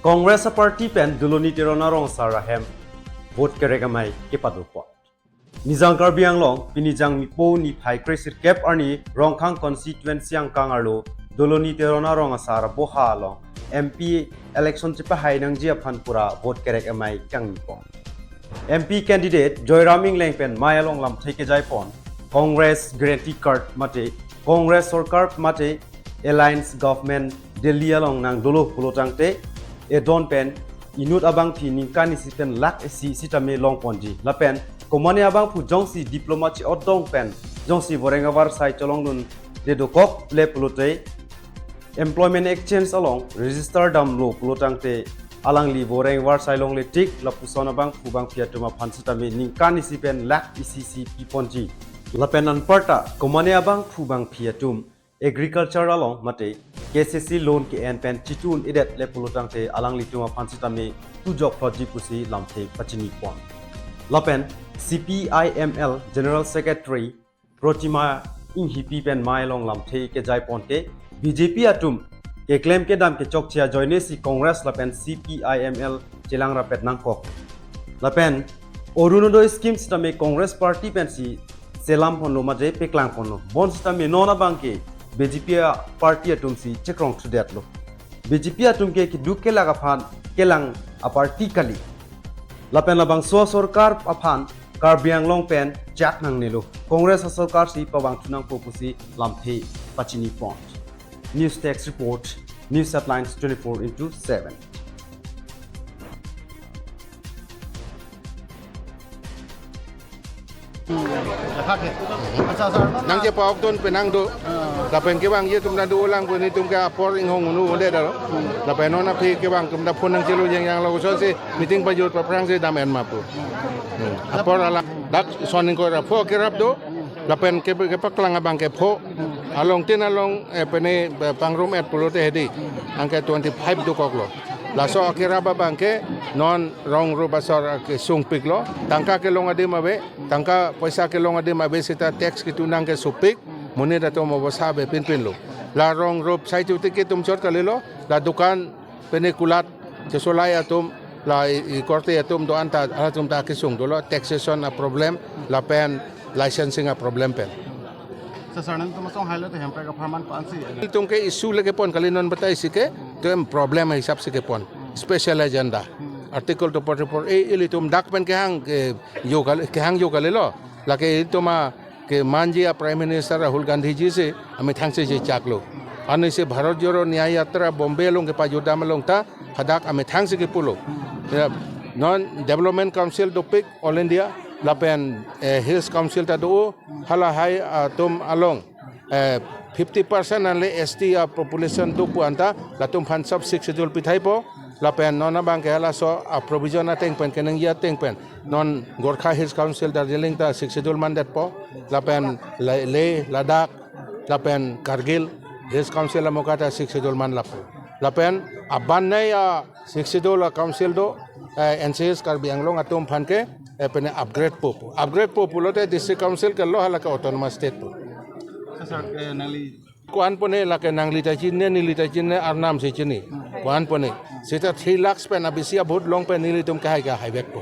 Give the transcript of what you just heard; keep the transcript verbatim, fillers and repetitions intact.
Congress a-party pen Doloni Teron arong asar ahem vote kerek amei kepadopon. Nijang Karbi Anglong, pini Jangmipo niphai kre sirkep arni Rongkhang constituency angkang arlo Doloni Teron arong asar aboha along M P election chepahai nangji aphan pura vote kerek amei kangnipon. M P candidate Joyram Engleng pen mei along lamthe kejaipon, Congress guarantee card mate Congress sorkar mate alliance government Delhi along nangdolo pulotangte, edon pen inut abangphi ningkan isi pen lakh isi sitame longponji. Lapen komane abangphu jongsi diploma chi-otdun pen jongsi voreng avarsai cholongdunde dokok le pulote, employment exchange along register damlo pulotangte, alangli voreng avarsai longle tik, lapuson abangphu bangphi atum aphan sitame ningkan isi pen lakh isi si piponji. Lapen anparta komane abangphu bangphi atum agriculture along mate K C C loan ke-en pen chitun-edet le pulotangte alanglitum aphan sitame tujok plotji pusi lamthe pachinipon. Lapen C P I M L General Secretary Protima Enghipi pen mei along lamthe kejaiponte, B J P atum keklem kedam kechokche ajoinesi Congress lapen C P I M L chelang rapet nangkok. Lapen Orunodoi scheme sitame Congress party pensi selamponlo mate peklangponlo. Bonsitame non abangke B J P a-party atumsi chekrongthudetlo. B J P atumke keduk kelak aphan kelang a-party kali. Lapen labangso sorkar aphan Karbi Anglong pen chak nangnelo. Congress asorkarsi pavangthu nangpo pusi lamthe pachinipon. News Desk Report, News Headlines twenty-four into seven. Nangchepa-okdun penang do. Lapen kevangji atum ta dolang pu nelitum ke apor inghong unu un'edet lo. Lapen non aphi kevang atum ta phone nangchelo jengjang lo, kosonsi meeting pajut paphrangsi dam-en ma pu. Hmm. Apor alam dak son ingkoi ra pho kerap do. Lapen ke, kepaklang abangke pho. Along tin along, eh, pene, eh, pangrum-et pulote hedi. Anke twenty-five dokoklo. Laso akerap abangke non rong rup asor kesungpiklo. Tangka kelong adim ave, tangka poisa kelong adim ave seta tax ketunang ke supik, monit atum obosa ave pinpinlo. La rong rup sai chuti ke tum chot kalilo, la dukan pene kulat chesolai atum, la i, i korte atum do-an ta, atum ta kesung dolo, taxation a-problem, lapen licensing a-problem pen. Sir, sir, nangtum asong highlight hem pe ka pharman pansi. Itum ke issue le kepon kali, non batai si ke, to em problem hisap si kepon. Special agenda. Article two forty-four A ilitum dak pen kehang ke yo kali, kehang yo kalilo. Lake itum a kemanji a-Prime Minister Rahul Gandhi ji si amethang si chechaklo. Anisi Bharat Jodo Nyay Yatra Bombay along kepajutdam along ta hadak amethang si kepulo. Ya, non Development Council dopik All India lapen, eh, Hills Council ta do, halahai atum along, eh, fifty percent anle S T a-population do pu anta latum aphan sub Sixth Schedule pithaipo. Lapen non abangke halaso a-provision ateng pen, keningje ateng pen non Gorkha Hills Council Darjeeling ta Sixth Schedule mandetpo. Lapen Leh, Leh Ladakh, lapen Kargil Hills Council amuka ta Sixth Schedule manlapo. Lapen abannei a-Sixth Schedule a-council do, eh, N C Hills Karbi Anglong atum aphan ke, eh, pene upgrade po pu. Upgrade po pulote District Council kelo, halake Autonomous State po. Sir, sir, eh, nangli ko-an pone lake nangli ta chinine, neli ta chinine, arnam si chini. Ko-an pone. Seta three lakhs pen abisi a-vote long pen nelitum kehai kehai vekpo.